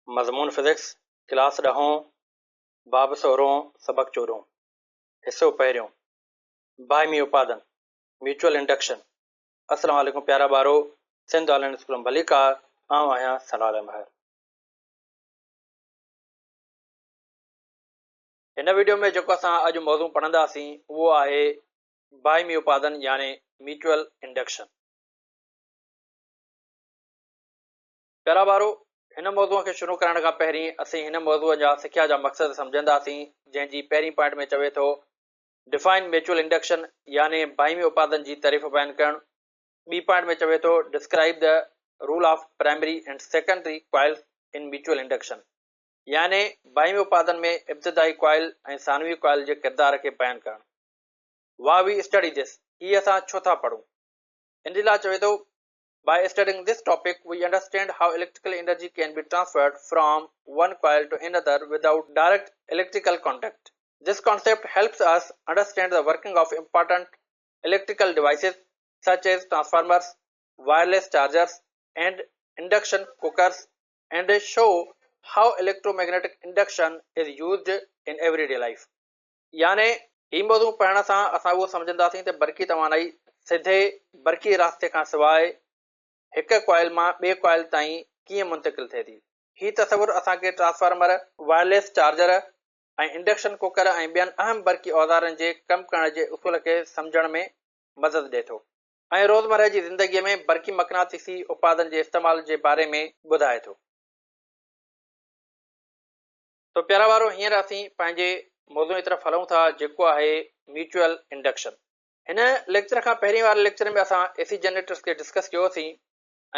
مضمون physics, class ڏهون، باب سورهون، سبق چوڏهون، حصو پهريون، باهمي اپادن، Mutual Induction، السلام عليڪم پيارا ٻارو، سنڌ آنلائن اسڪول ۾ ڀليڪار، آئون آهيان سلال مهر. هن وڊيو ۾ جيڪو اسان اڄ موضوع پڙهنداسين اهو آهي باهمي اپادن يعني Mutual Induction. پيارا ٻارو! هن موضوع کي شروع ڪرڻ کان پهرين اسين هن موضوع جا سکيا جا مقصد سمجهنداسين جنهن جي پهرين پوائنٽ ۾ چوي ٿو Define Mutual Induction يعني باهمي اپادن جي تعريف بيان ڪرڻ، ٻي پوائنٽ ۾ چوي ٿو Describe the role of primary and secondary coils in mutual induction يعني باهمي اپادن ۾ ابتدائي ڪوائل ۽ ثانوي ڪوائل جي ڪردار کي بيان ڪرڻ. Why we study this هي اسان ڇو ٿا پڙهون؟ ان جي لاء چوي ٿو By studying this topic, we understand how electrical energy can be transferred from one coil to another without direct electrical contact. This concept helps us understand the working of important electrical devices such as transformers, wireless chargers, and induction cookers and show how electromagnetic induction is used in everyday life. يعني هي موضوع پڙهڻ سان اسان اهو سمجهنداسين ته برقي توانائي سڌي برقي راستي کان سواء هڪ ڪوائل مان ٻئي ڪوائل تائين ڪيئن منتقل ٿئي ٿي. هي تصور اسان کي transformer, wireless charger ۽ induction cooker ۽ ٻين اهم برقي اوزارن جي ڪم ڪرڻ جي اصول کي سمجهڻ ۾ مدد ڏئي ٿو ۽ روزمرهه جي زندگيء ۾ برقي مقناطيسي اپادن جي استعمال جي باري ۾ ٻڌائي ٿو. تو پيارا ٻارو هينئر اسين پنهنجي موضوع جي طرف هلون ٿا جيڪو آهي ميوچوئل انڊڪشن. هن ليڪچر کان پهرين واري ليڪچر ۾ اسان اي سي جنريٽرس کي ڊسڪس ڪيوسين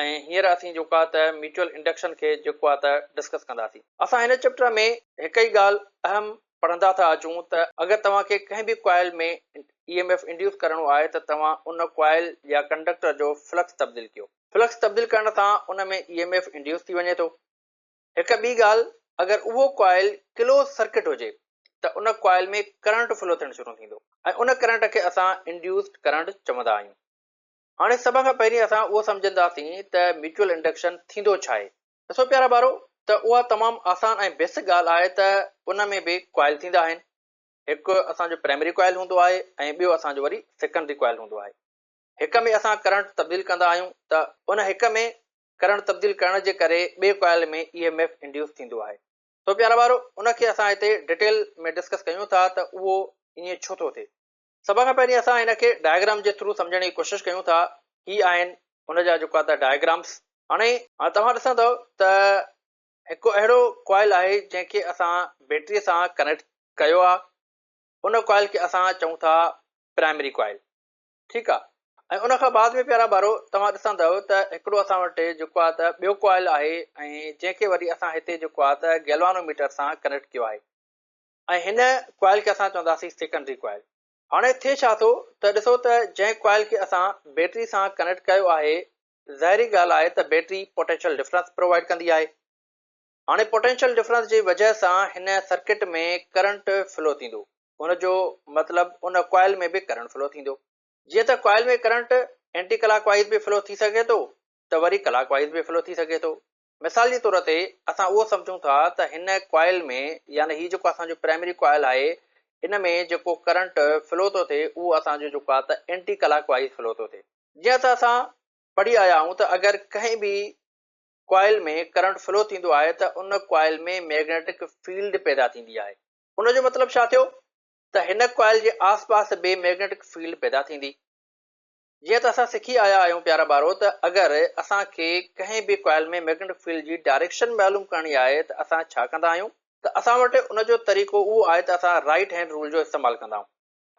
۽ هينئر اسين جيڪو آهي ته ميوچوئل انڊڪشن کي جيڪو آهي ته ڊسڪس ڪنداسين. اسان هن چيپٽر ۾ هڪ ئي ڳالهه اهم پڙهندا ٿا اچون ته اگر توهان کي ڪنهن به coil ۾ E M F induce ڪرڻو آهي ته توهان ان ڪوائل يا ڪنڊڪٽر جو فلڪس تبديل ڪيو. فلڪس تبديل ڪرڻ سان ان ۾ اي ايم ايف انڊيوس ٿي وڃي ٿو. هڪ ٻي ڳالهه اگر اهو ڪوائل ڪلوز سرڪٽ هجي ته ان ڪوائل ۾ ڪرنٽ فلو ٿيڻ شروع ٿيندو ۽ ان ڪرنٽ کي اسان انڊيوسڊ ڪرنٽ چوندا آهيون. هاڻي سڀ کان پهرين اسان اهو سمجهنداسين ته ميوچوئل انڊڪشن ٿيندو ڇا آهي؟ ڏسو پيارا ٻارو ته اها تمام آسان ۽ بيسڪ ڳالهه آهي ته ان ۾ به ڪوائل ٿيندا آهن. هڪ اسان جو پرائمري ڪوائل هوندو آهي ۽ ٻيو اسان جو وري سيڪنڊري ڪوائل هوندو آهي. هڪ ۾ اسان ڪرنٽ تبديل ڪندا آهيون ته ان هڪ ۾ ڪرنٽ تبديل ڪرڻ جي ڪري ٻئي ڪوائل ۾ اي ايم ايف انڊيوس ٿيندو آهي. سو پيارا ٻارو ان کي اسان هتي ڊيٽيل ۾ ڊسڪس ڪيون ٿا ته اهو ائين ڇو ٿو ٿئي. سڀ کان پهرين اسان هن کي ڊائگرام جي ٿرو سمجهڻ جي ڪوشش ڪيون ٿا. هي آهن ان جا جيڪو آهي ته ڊائگرامس. هاڻي توهان ڏسندؤ ته هڪ اهڙو ڪوائل آهي جنهن کي اسان بيٽري سان ڪنيڪٽ ڪيو آهي. ان ڪوائل کي اسان چئون ٿا پرائمري ڪوائل. ٺيڪ آ ۽ ان کان بعد ۾ پيارا ٻارو توهان ڏسندؤ ته هڪڙو اسان وٽ جيڪو آ ته ٻيو ڪوائل آهي ۽ جنهن کي وري اسان هتي جيڪو آ ته گيلوانو ميٽر سان ڪنيڪٽ ڪيو آهي ۽ هن ڪوائل کي اسان چونداسين سيڪنڊري ڪوائل. هاڻي ٿئي ڇا ٿو ته ڏسو ته جنهن ڪوائل کي اسان بيٽري سان ڪنيڪٽ ڪيو آهي ظاهري ڳالهه آهي ته بيٽري پوٽينشل ڊفرنس پرووائيڊ ڪندي آهي هاڻي پوٽينشل ڊفرنس جي وجهه سان هن سرڪٽ ۾ ڪرنٽ فلو ٿيندو ان جو مطلب ان ڪوائل ۾ به ڪرنٽ فلو ٿيندو. جيئن ته ڪوائل ۾ ڪرنٽ اينٽي ڪلاڪ وائيز به فلو ٿي سگهي ٿو ته وري ڪلاڪ وائيز به فلو ٿي سگهي ٿو. مثال جي طور تي اسان اهو سمجهون ٿا ته هن ڪوائل ۾ يعني هي جيڪو اسان جو پرائمري ڪوائل آهي ان ۾ جيڪو ڪرنٽ فلو ٿو ٿئي اهو اسان جو جيڪو آهي ته اينٽي ڪلاڪ وائيز فلو ٿو ٿئي. جيئن ته اسان پڙهي آيا آهيون ته اگر ڪنهن به ڪوائل ۾ ڪرنٽ فلو ٿيندو آهي ته ان ڪوائل ۾ ميگنيٽڪ فيلڊ پيدا ٿيندي آهي. ان جو مطلب ڇا ٿيو ته هن ڪوائل جي آس پاس به ميگنيٽڪ فيلڊ پيدا ٿيندي. جيئن ته اسان سکي آيا آهيون پيارا ٻارو ته اگر اسان کي ڪنهن به ڪوائل ۾ ميگنيٽڪ فيلڊ جي ڊائريڪشن معلوم ڪرڻي آهي ته اسان ڇا ڪندا آهيون ته اسان وٽ ان جو طريقو اهو آهي ته اسان رائيٽ هينڊ رول جو استعمال ڪندا آهيون.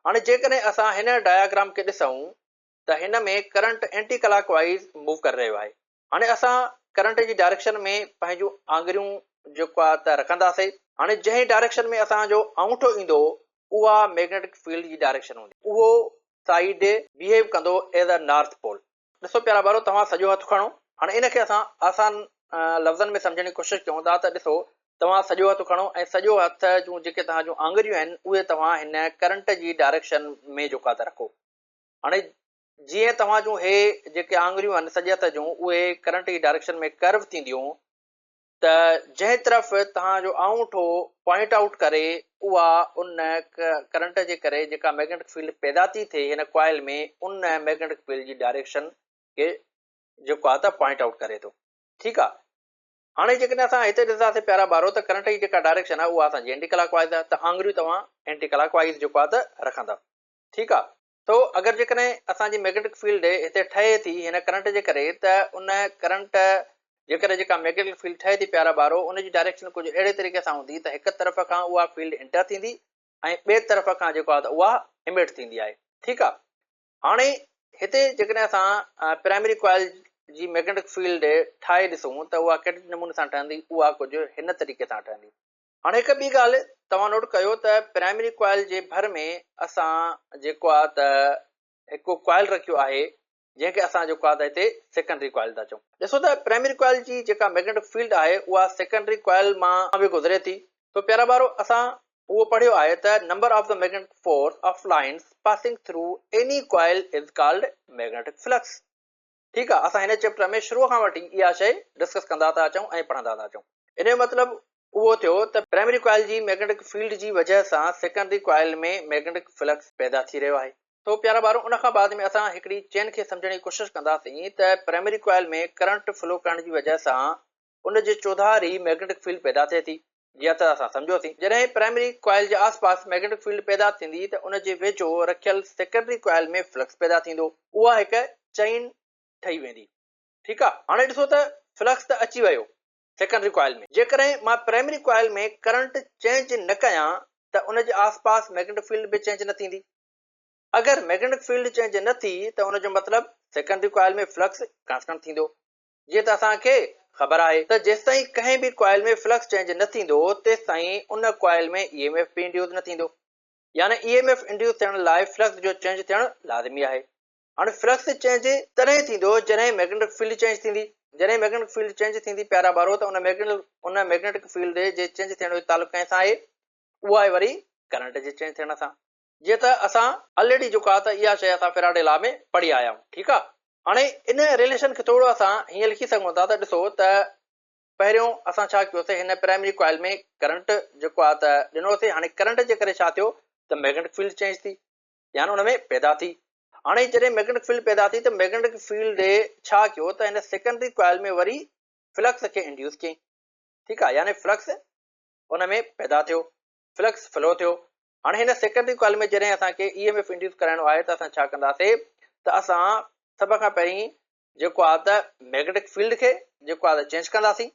هاڻي جيڪڏهن اسان هن ڊاياگرام کي ڏسون ته هن ۾ current anti clock wise move ڪري رهيو آهي. هاڻي اسان ڪرنٽ جي ڊائريڪشن ۾ پنهنجون آڱريون جيڪو آهي ته رکنداسين. هاڻي جنهن ڊائريڪشن ۾ اسان جو آڱوٺو ايندو اها ميگنيٽڪ فيلڊ جي ڊائريڪشن هوندي. اهو سائيڊ بيهيو ڪندو ايز ا نارٿ پول. ڏسو پيارا ٻارو توهان سڄو هٿ کڻو. هاڻي ان کي اسان آسان لفظن ۾ سمجهڻ جي ڪوشش ڪيون ٿا ته ڏسو توهان سڄو هٿ کڻو ۽ سڄو هٿ جون جيڪي توهان جون آڱريون آهن اهي توهان هن ڪرنٽ جي ڊائريڪشن ۾ جيڪو آهي ته رکو. هاڻي جيئن توهان جون هي جيڪي آڱريون آهن سڄي هٿ جون اهي ڪرنٽ جي ڊائريڪشن ۾ ڪرو ٿينديون. ته جنهن طرف توهان جو آڱوٺو پوائنٽ آئوٽ ڪري اها ان ڪرنٽ جي ڪري جيڪا مئگنيٽڪ فيلڊ پيدا ٿي ٿئي هن ڪوائل ۾ ان مئگنيٽڪ فيلڊ جي ڊائريڪشن کي جيڪو آهي ته پوائنٽ آئوٽ ڪري ٿو. ٺيڪ آهي. هاڻي جيڪڏهن اسان هتي ڏسنداسين پيارا ٻارو ته ڪرنٽ جي جيڪا ڊائريڪشن آهي اها اسان جي اينٽي ڪلاڪ وائز آهي ته آڱريون توهان اينٽي ڪلاڪ وائز جيڪو آهي ته رکندا. ٺيڪ آهي. سو اگر جيڪڏهن اسان جي مئگنيٽڪ فيلڊ هتي ٺهي ٿي هن ڪرنٽ جي ڪري ته ان ڪرنٽ جي ڪري جيڪا مئگنيٽڪ فيلڊ ٺهي ٿي پيارا ٻارو ان جي ڊائريڪشن ڪجهه اهڙي طريقي سان هوندي ته هڪ طرف کان اها فيلڊ انٽر ٿيندي ۽ ٻئي طرف کان جيڪو آهي ته اها اميٽ ٿيندي آهي. ٺيڪ آهي. هاڻي هتي جيڪڏهن اسان پرائمري ڪوائل جي مئگنيٽڪ فيلڊ ٺاهي ڏسون ته اها ڪهڙي نموني سان ٺهندي اها ڪجهه هن طريقي سان ٺهندي. هاڻي هڪ ٻي ڳالهه توهان نوٽ ڪيو ته پرائمري ڪوائل جي ڀر ۾ اسان جيڪو آهي ته هڪ ڪوائل رکيو آهي جنهن کي اسان جيڪو آهي ته هتي سيڪنڊري ڪوائل ٿا چئون. ڏسو ته پرائمري ڪوائل جي جيڪا مئگنيٽڪ فيلڊ آهي اها سيڪنڊري ڪوائل مان به گذري ٿي. سو پيارا ٻارو اسان اهو پڙهيو آهي ته number of the magnetic force of lines passing through any coil is called magnetic flux. ٺيڪ آ اسان هن چيپٽر ۾ شروع کان وٺي اها شيء ڊسڪس ڪندا ٿا اچون ۽ پڙهندا ٿا اچون. ان جو مطلب اهو ٿيو ته پرائمري ڪوائل جي مئگنيٽڪ فيلڊ جي وجهه سان سيڪنڊري ڪوائل ۾ مئگنيٽڪ فلڪس پيدا ٿي رهيو آهي. سو پيارا ٻارو ان کان بعد ۾ اسان هڪڙي چين کي سمجهڻ جي ڪوشش ڪنداسين ته پرائمري ڪوائل ۾ ڪرنٽ فلو ڪرڻ جي وجهه سان ان جي چوڌاري مئگنيٽڪ فيلڊ پيدا ٿئي ٿي. جيئن ته اسان سمجهيوسين جڏهن پرائمري ڪوائل جي آس پاس مئگنيٽڪ فيلڊ پيدا ٿيندي ته ان جي ويجهو رکيل سيڪنڊري ڪوائل ۾ فلڪس پيدا ٿيندو. اها هڪ چين ٺهي ويندي. ٺيڪ آ. هاڻي ڏسو ته فلڪس ته اچي ويو سيڪنڊري ڪوائل ۾. جيڪڏهن مان پرائمري ڪوائل ۾ ڪرنٽ چينج نه ڪيان ته ان جي آس پاس مئگنيٽڪ فيلڊ به چينج نه ٿيندي. اگر مئگنيٽڪ فيلڊ چينج نه ٿي ته ان جو مطلب سيڪنڊري ڪوائل ۾ فلڪس ڪانسٽنٽ ٿيندو. جيئن ته اسان کي خبر آهي ته جيستائين ڪنهن به ڪوائل ۾ فلڪس چينج نه ٿيندو تيستائين ان ڪوائل ۾ اي ايم ايف به انڊيوس نه ٿيندو. يعني اي ايم ايف انڊيوس ٿيڻ لاء فلڪس جو چينج ٿيڻ لازمي آهي. هاڻي فلڪس چينج تڏهن ٿيندو جڏهن مئگنيٽڪ فيلڊ چينج ٿيندي. جڏهن مئگنيٽڪ فيلڊ چينج ٿيندي پيارا ٻارو ته ان مئگنيٽڪ فيلڊ جي چينج ٿيڻ جو تعلق ڪنهن سان آهي؟ اهو آهي وري ڪرنٽ جي چينج ٿيڻ سان. جيئن ته اسان الريڊي جيڪو آهي ته اها شيء اسان فيراڊي لا ۾ پڙهي آيا آهيون. ٺيڪ آهي. هاڻي ان رليشن کي ٿورو اسان هيئن لکي سگهون ٿا ته ڏسو ته پهريون اسان ڇا ڪيوسي هن پرائمري ڪوائل ۾ ڪرنٽ جيڪو آهي ته ڏنوسي هاڻي ڪرنٽ جي ڪري ڇا ٿيو ته مئگنيٽڪ فيلڊ چينج ٿي يعني ان ۾ پيدا ٿي هاڻي جڏهن مئگنيٽڪ فيلڊ پيدا ٿي ته مئگنيٽڪ فيلڊ ڇا ڪيو ته هن سيڪنڊري ڪوائل ۾ وري فلڪس کي انڊيوس ڪيائين ٺيڪ آهي يعني فلڪس ان ۾ پيدا ٿيو فلڪس فلو ٿيو. هاڻي هن سيڪنڊري ڪوائل ۾ جڏهن اسان کي اي ايم ايف انڊيوس ڪرائڻو آهي ته اسان ڇا ڪنداسين ته اسان سڀ کان پهرين جيڪو آهي ته ميگنيٽڪ فيلڊ کي جيڪو آهي ته چينج ڪنداسين.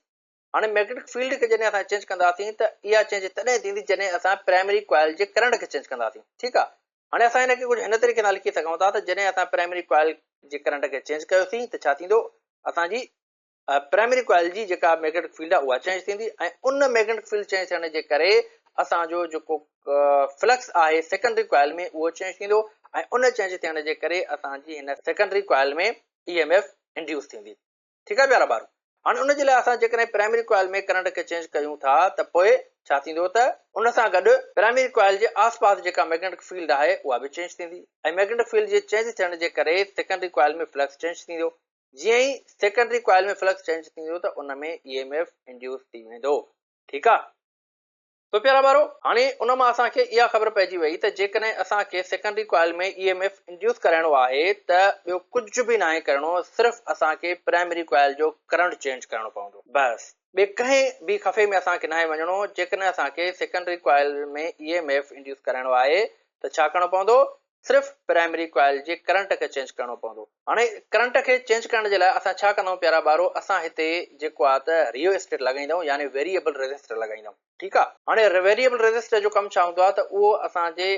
هاڻي ميگنيٽڪ فيلڊ کي جڏهن اسان چينج ڪنداسين ته اها چينج تڏهن ٿيندي جڏهن اسان پرائمري ڪوائل جي ڪرنٽ کي چينج ڪنداسين. ٺيڪ آهي. هاڻي اسان هن کي ڪجهه هن طريقي سان لکي سگهون ٿا ته جڏهن اسان پرائمري ڪوائل جي ڪرنٽ کي چينج ڪيوسين ته ڇا ٿيندو اسان جي پرائمري ڪوائل جي جيڪا ميگنيٽڪ فيلڊ آهي اها چينج ٿيندي ۽ ان ميگنيٽڪ فيلڊ چينج ٿيڻ جي ڪري اسان جو جيڪو فلڪس آهي سيڪنڊري ڪوائل ۾ اهو چينج ٿيندو ۽ ان چينج ٿيڻ جي ڪري اسان جي هن سيڪنڊري ڪوائل ۾ اي ايم ايف انڊيوس ٿيندي. ٺيڪ آهي پيارا ٻارو هاڻي ان جي لاء اسان جيڪڏهن پرائمري ڪوائل ۾ ڪرنٽ کي چينج ڪيون ٿا ته پوء ڇا ٿيندو ته ان سان گڏ پرائمري ڪوائل جي آس پاس جيڪا ميگنيٽڪ فيلڊ آهي اها به چينج ٿيندي ۽ ميگنيٽڪ فيلڊ جي چينج ٿيڻ جي ڪري سيڪنڊري ڪوائل ۾ فلڪس چينج ٿيندو. جيئن ئي سيڪنڊري ڪوائل ۾ فلڪس چينج ٿيندو ته ان ۾ اي ايم ايف انڊيوس ٿي ويندو. ٺيڪ آ تو پيارا ٻارو هاڻي ان مان اسان کي اها خبر پئجي وئي ته جيڪڏهن اسان کي secondary coil ۾ E M F induce ڪرائڻو آهي ته ٻيو ڪجهه به ناهي ڪرڻو صرف اسان کي پرائمري ڪوائل جو ڪرنٽ چينج ڪرڻو پوندو بس ٻي ڪنهن به خفي ۾ اسان کي ناهي وڃڻو جيڪڏهن اسان کي secondary coil ۾ E M F induce ڪرائڻو آهي ته ڇا ڪرڻو پوندو صرف پرائمري ڪوائل جي ڪرنٽ کي چينج ڪرڻو پوندو. هاڻي ڪرنٽ کي چينج ڪرڻ جي لاء اسان ڇا ڪندائون پيارا ٻارو اسان هتي جيڪو آ ته ريو اسٽيٽ لڳائيندائون يعني ويريئبل ريزسٽر لڳائيندائون ٺيڪ آ. هاڻي ويريئبل ريزسٽر جو ڪم ڇا هوندو آ ته اهو اسان جي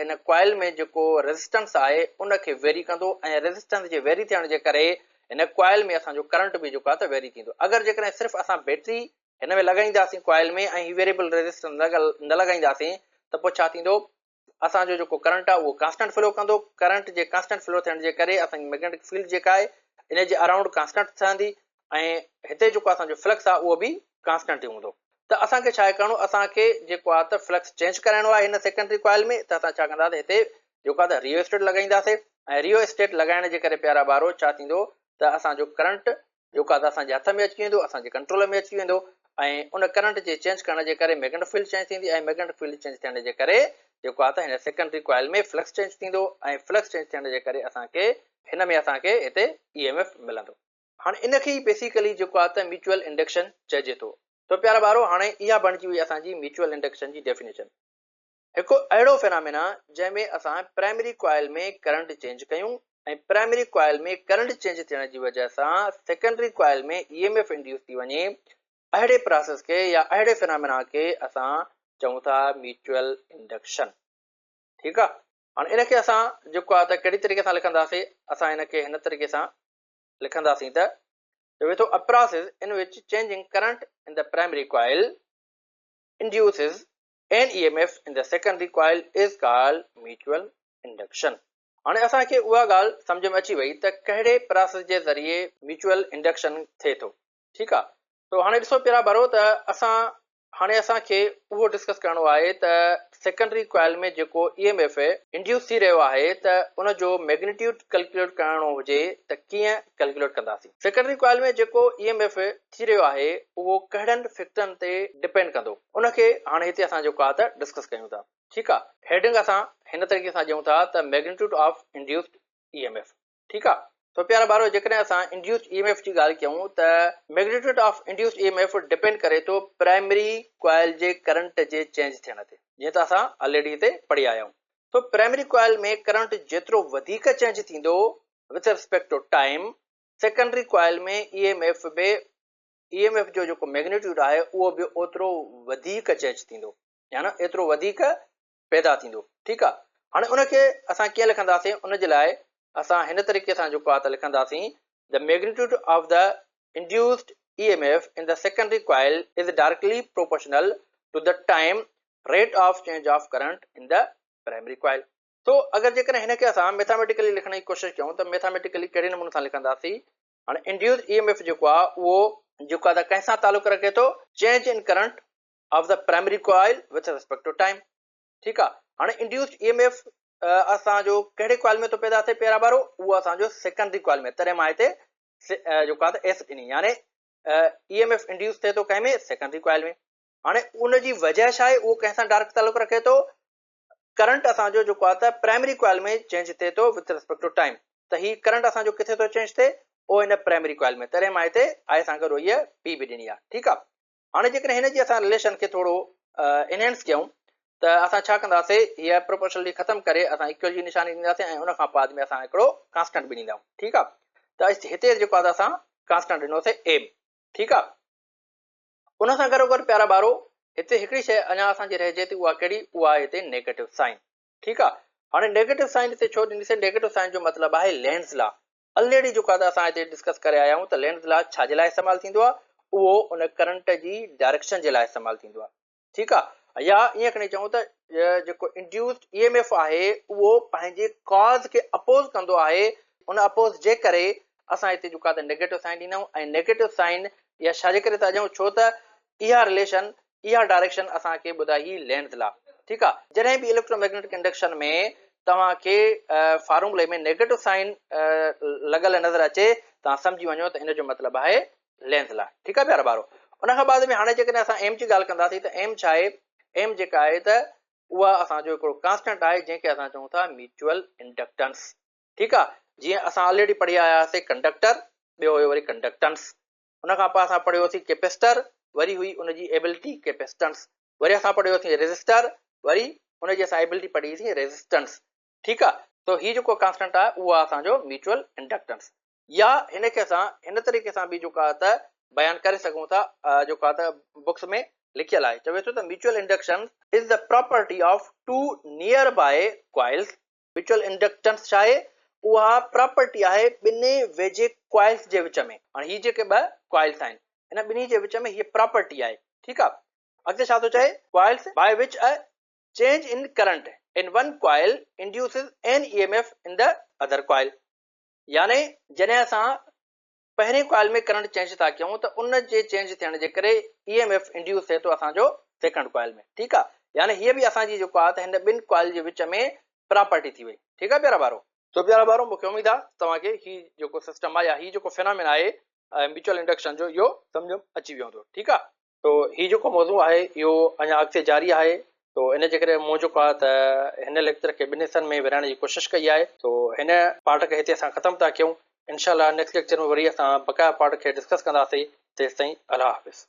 هن ڪوائل ۾ جيڪو ريزسٽنس آهي ان کي ويري ڪندو ۽ ريزسٽنس جي ويري ٿيڻ جي ڪري هن ڪوائل ۾ اسان جو ڪرنٽ به جيڪو آ ته ويري ٿيندو اگر جيڪڏهن صرف اسان بيٽري هن ۾ لڳائينداسين ڪوائل ۾ ۽ هي ويريئبل ريزسٽنس نه لڳائينداسين ته پوء ڇا ٿيندو اسان جو جيڪو ڪرنٽ آهي اهو ڪانسٽنٽ فلو ڪندو، ڪرنٽ جي ڪانسٽنٽ فلو ٿيڻ جي ڪري اسان جي مئگنيٽڪ فيلڊ جيڪا آهي ان جي اراؤنڊ ڪانسٽنٽ ٺهندي ۽ هتي جيڪو اسان جو فلڪس آهي اهو به ڪانسٽنٽ ئي هوندو ته اسان کي ڇا آهي ڪرڻو اسان کي جيڪو آهي ته فلڪس چينج ڪرائڻو آهي هن سيڪنڊري ڪوائل ۾ ته اسان ڇا ڪنداسين هتي جيڪو آهي ته ريو اسٽيٽ لڳائينداسين ۽ ريو اسٽيٽ لڳائڻ جي ڪري پيارا ٻارو ڇا ٿيندو ته اسان جو ڪرنٽ جيڪو آهي ته اسان جي هٿ ۾ اچي ويندو اسان جي ڪنٽرول ۾ اچي ويندو ۽ ان ڪرنٽ جي چينج ڪرڻ جي ڪري ميگنيٽڪ فيلڊ چينج ٿيندي ۽ ميگنيٽڪ فيلڊ چينج ٿيڻ جي ڪري جيڪو آهي ته هن سيڪنڊري ڪوائل ۾ فلڪس چينج ٿيندو ۽ فلڪس چينج ٿيڻ جي ڪري اسان کي هن ۾ اسان کي هتي اي ايم ايف ملندو. هاڻي ان کي ئي بيسيڪلي جيڪو آهي ته ميوچوئل انڊڪشن چئجي ٿو. تو پيارا ٻارو هاڻي اها بڻجي وئي اسان جي ميوچوئل انڊڪشن جي ڊيفينيشن. هڪ اهڙو فينامينا جنهن ۾ اسان پرائمري ڪوائل ۾ ڪرنٽ چينج ڪيون ۽ پرائمري ڪوائل ۾ ڪرنٽ چينج ٿيڻ جي وجه سان secondary coil ۾ E M F induce ٿي وڃي، اهڙي پراسيس کي يا اهڙي فينامينا کي اسان چئون ٿا ميوچوئل انڊڪشن. ٺيڪ آ. هاڻي ان کي اسان جيڪو آ ته ڪهڙي طريقي سان لکنداسين، اسان ان کي هن طريقي سان لکنداسين ته چوي ٿو a process in which changing current in the primary coil induces an EMF in the secondary coil is called mutual induction. هاڻي اسان کي اها ڳالهه سمجهه ۾ اچي وئي ته ڪهڙي پراسيس جي ذريعي ميوچوئل انڊڪشن ٿئي ٿو. ٺيڪ آ تو هاڻي ڏسو پيارا ٻارو ته اسان هاڻي اسان کي اهو ڊسڪس ڪرڻو آهي ته سيڪنڊري ڪوائل ۾ جيڪو اي ايم ايف انڊيوس ٿي رهيو آهي ته ان جو ميگنيٽيوڊ ڪلڪيوليٽ ڪرڻو هجي ته ڪيئن ڪلڪيوليٽ ڪنداسين. سيڪنڊري ڪوائل ۾ جيڪو اي ايم ايف ٿي رهيو آهي اهو ڪهڙن فيڪٽرن تي ڊپينڊ ڪندو ان کي هاڻي هتي اسان جيڪو آهي ته ڊسڪس ڪيون ٿا. ٺيڪ آ هيڊنگ اسان هن طريقي سان ڏيون ٿا ته magnitude of induced E M F. ٺيڪ آ تو پيارا ٻارو جيڪڏهن اسان انڊيوسڊ اي ايم ايف جي ڳالهه ڪيون ته magnitude of induced E M F depend ڪري ٿو پرائمري ڪوائل جي ڪرنٽ جي چينج ٿيڻ تي جيئن ته اسان آلريڊي هتي پڙهي آيا آهيون. تو پرائمري ڪوائل ۾ ڪرنٽ جيترو وڌيڪ چينج ٿيندو with respect to time secondary coil ۾ E M F به اي ايم ايف جو جيڪو ميگنيٽيوڊ آهي اهو به اوترو وڌيڪ چينج ٿيندو يعني ايترو وڌيڪ پيدا ٿيندو. ٺيڪ آ هاڻي ان کي اسان ڪيئن لکنداسين ان جي لاء اسان هن طريقي سان جيڪو آ ته لکنداسين the magnitude of the induced E M F in the secondary coil is directly proportional to the time rate of change of current in the primary coil. تو اگر جيڪڏهن هن کي اسان ميٿاميٽيڪلي لکڻ جي ڪوشش ڪيون ته ميٿاميٽيڪلي ڪهڙي نموني سان لکنداسين. هاڻي انڊيوس اي ايم ايف جيڪو آهي اهو جيڪو آهي ته ڪنهن سان تعلق رکي ٿو change in current of the primary coil with respect to time. ٺيڪ آهي هاڻي انڊيوسڊ اي ايم ايف اسان جو ڪهڙي ڪوائل ۾ ٿو پيدا ٿئي پيارا ٻارو اهو اسان جو سيڪنڊري ڪوائل ۾ تڏهن مان هتي جيڪو آهي ته ايس ڏني يعني اي ايم ايف انڊيوس ٿئي ٿو ڪنهن ۾ سيڪنڊري ڪوائل ۾. هاڻي ان جي وجه ڇا آهي اهو ڪنهن سان ڊائريڪٽ تعلق رکي ٿو ڪرنٽ اسان جو جيڪو آهي ته پرائمري ڪوائل ۾ چينج ٿئي ٿو وٿ ريسپيڪٽ ٽو ٽائيم ته هي ڪرنٽ اسان جو ڪٿي ٿو چينج ٿئي اهو هن پرائمري ڪوائل ۾ تڏهن مان هتي آء سان گڏ هيء پي به ڏني آهي. ٺيڪ آهي هاڻي جيڪڏهن هن جي اسان رليشن کي ٿورو انهينس ڪيون ته اسان ڇا ڪنداسي هيء پروپورشنلٽي ختم ڪري اسان ايڪول جي نشاني ڏينداسين ۽ ان کان بعد ۾ اسان هڪڙو ڪانسٽنٽ به ڏيندا آهيون. ٺيڪ آهي ته هتي جيڪو آهي اسان ڪانسٽنٽ ڏنوسي ايم. ٺيڪ آهي ان سان گڏوگڏ پيارا ٻارو هتي هڪڙي شيء اڃا اسان جي رهجي ٿي اها ڪهڙي اها آهي هتي نيگيٽو سائن. ٺيڪ آ هاڻي نيگيٽو سائن هتي ڇو ڏنيسين نيگيٽو سائن جو مطلب آهي لينز لا. الريڊي جيڪو آ ته اسان هتي ڊسڪس ڪري آيا آهيون ته لينز لا ڇا جي لاء استعمال ٿيندو آ اهو ان ڪرنٽ جي ڊائريڪشن جي لاء استعمال ٿيندو آ. ٺيڪ آ يا ائين کڻي چئون ته جيڪو انڊيوسڊ اي ايم ايف آهي اهو پنهنجي ڪاز کي اپوز ڪندو آهي ان اپوز جي ڪري اسان هتي جيڪو آهي ته نيگيٽو سائن ڏيندا آهيون ۽ نيگيٽو سائن يا ڇا جي ڪري ٿا ڏيون ڇو ته اها رليشن اها ڊائريڪشن اسان کي ٻڌائي هي لينز لا. ٺيڪ آ جڏهن به اليڪٽرو ميگنيٽڪ انڊڪشن ۾ توهان کي فارمولي ۾ نيگيٽو سائن لڳل نظر اچي توهان سمجهي وڃو ته ان جو مطلب آهي لينز لا. ٺيڪ آ پيارا ٻارو ان کان بعد ۾ هاڻي جيڪڏهن اسان ايم جي ڳالهه ڪنداسين ته ايم ڇا آهي ايم جيڪا آهي ته اها اسان جو هڪڙو ڪانسٽنٽ آهي جنهن کي اسان چئون ٿا ميوچوئل انڊڪٽنس. ٺيڪ آ جيئن اسان آلريڊي پڙهي آيا هئاسين ڪنڊڪٽر ٻيو هيو وري ڪنڊڪٽنس ان کان پوء اسان پڙهيوسين ڪيپيسٽر وري هئي ان جي ايبلٽي ڪيپيسٽنس وري اسان پڙهيوسين ريزسٽر وري ان جي اسان ايبلٽي پڙهي سين ريزسٽنس. ٺيڪ آ تو هي جيڪو ڪانسٽنٽ آ اهو آ اسان جو ميوچوئل انڊڪٽنس يا هن کي اسان هن طريقي سان به جيڪو آ ته بيان ڪري سگهون ٿا جيڪو آ ته بڪس ۾ لکيل آهي چوي ٿو ته mutual induction is the property of two nearby coils. Mutual inductance ڇا آهي؟ اها پراپرٽي آهي ٻنهي ويجهي ڪوائلز جي وچ ۾. هاڻي هي جيڪي ٻه ڪوائلز آهن ان ٻنهي جي وچ ۾ هيء پراپرٽي آهي. ٺيڪ آهي. اڳتي ڇا ٿو چئي؟ Coils by which a change in current in one coil induces an E M F in the other coil. يعني جڏهن اسان پهرين ڪوائل ۾ ڪرنٽ چينج ٿا ڪيون ته ان جي چينج ٿيڻ جي ڪري اي ايم ايف انڊيوس ٿئي ٿو اسان جو سيڪنڊ ڪوائل ۾. ٺيڪ آ يعني هيء به اسان جي جيڪو آ ته هن ٻن ڪوائل جي وچ ۾ پراپرٽي ٿي وئي. ٺيڪ آ پيارا ٻارو. تو پيارا ٻارو مونکي اميد آ توهان کي هي جيڪو سسٽم آ يا هي جيڪو فينامين آهي ميوچوئل انڊڪشن جو اهو سمجهه اچي ويو هوندو. ٺيڪ آ. تو هي جيڪو موضوع آهي اهو اڃا اڳتي جاري آهي تو ان جي ڪري مون جيڪو آهي ته هن ليڪچر کي ٻن حصن ۾ ورهائڻ جي ڪوشش ڪئي آهي. تو هن پارٽ کي هتي اسان ختم ٿا ڪيون. انشاء الله نيڪسٽ ليڪچر ۾ وري اسان بقايا پارٽ کي ڊسڪس ڪنداسين. تيستائين الله حافظ.